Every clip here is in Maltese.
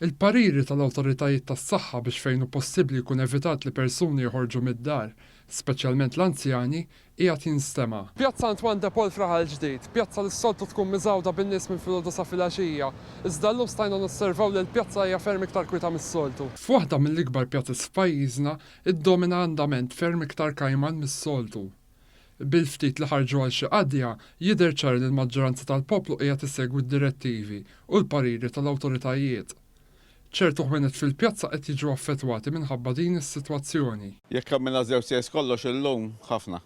Il-pariri tal-awtoritajiet tas-saħħa biex fejn hu possibbli jkun evitat li persuni joħorġu mid-dar, speċjalment l-anzjani, qiegħed jinstema'. Pjazza Antoine de Paul f'Raħal Ġdid, pjazza li s-soltu tkun miżgħuda bin-nies minn filgħodu sa filgħaxija, iżda llum stajna nosservaw li l-pjazza hija ferm iktar kwieta mis-soltu. F'waħda mill-ikbar pjazez f'pajjiżna, iddomina andament ferm iktar kajman mis-soltu. Bil-ftit li ħarġu għal xi qadja, jidher ċar li l-maġġoranza tal-poplu qiegħed isegwi d-direttivi u l-pariri tal-awtoritajiet. Ċertu ħwienet fil-pjazza qed jiġu affettwati minħabba din is-sitwazzjoni. Jekk għamilna żewġ sales kollox illum, ħafna.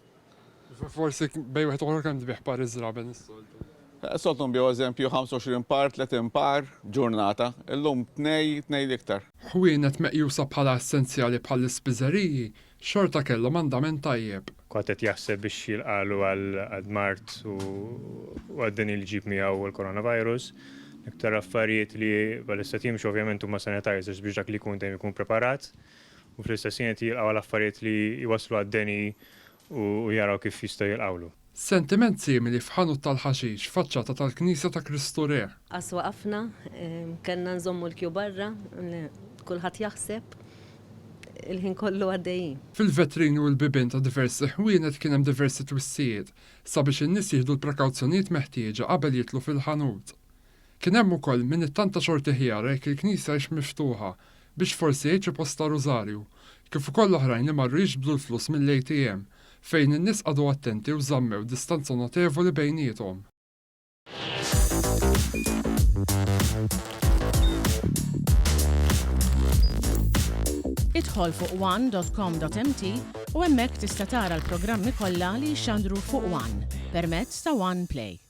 Forsi bejn wieħed u ieħor kemm tbigħ par iż-żraben is-soltu? Is-soltu nbigħu eżempju 25 par, 30 par ġurnata. Illum tnej, tnej l-iktar. Ħwienet meqjusa bħala essenzjali bħall-ispiżeriji Xorta kellhom andament tajjeb. Kulħadd qed jaħseb biex jilqagħlu għall-mard u għad-deni li jġib miegħu l-coronavirus. L-iktar affarijiet li bħalissa qed jimxu ovvjament huma sanitizers biex dak li jkun dejjem ikun preparat u fl-istess ħin qed jilqgħu għal affarijiet li jwasslu għad-deni u jaraw kif jistgħu jilqgħulu. Sentiment simili f'ħanut tal-ħaxix faċċata tal-Knisja ta' Kristu Re. Qas waqafna, kellna nżommu l-kju barra, kulħadd jaħseb, il-ħin kollu għaddejjin. Fil-vetrini u l-bibien ta' diversi ħwienet kien hemm diversi twissijiet sabiex in-nies jieħdu l-prekawzjonijiet meħtieġa qabel jidħlu fil-ħanut. Kien hemm ukoll min ittanta xorti ħjara jekk il-knisja hix miftuħa biex forsi jgħid xi post ta' rużarju, kif ukoll oħrajn li marru jiġbdu l-flus mill-ATM, fejn in-nies qagħdu attenti u żammew distanza notevoli bejniethom. Idħol fuq one.com.mt u hemmhekk tista' tara l-programmi kollha li jixxandru fuq One permezz ta' One Play.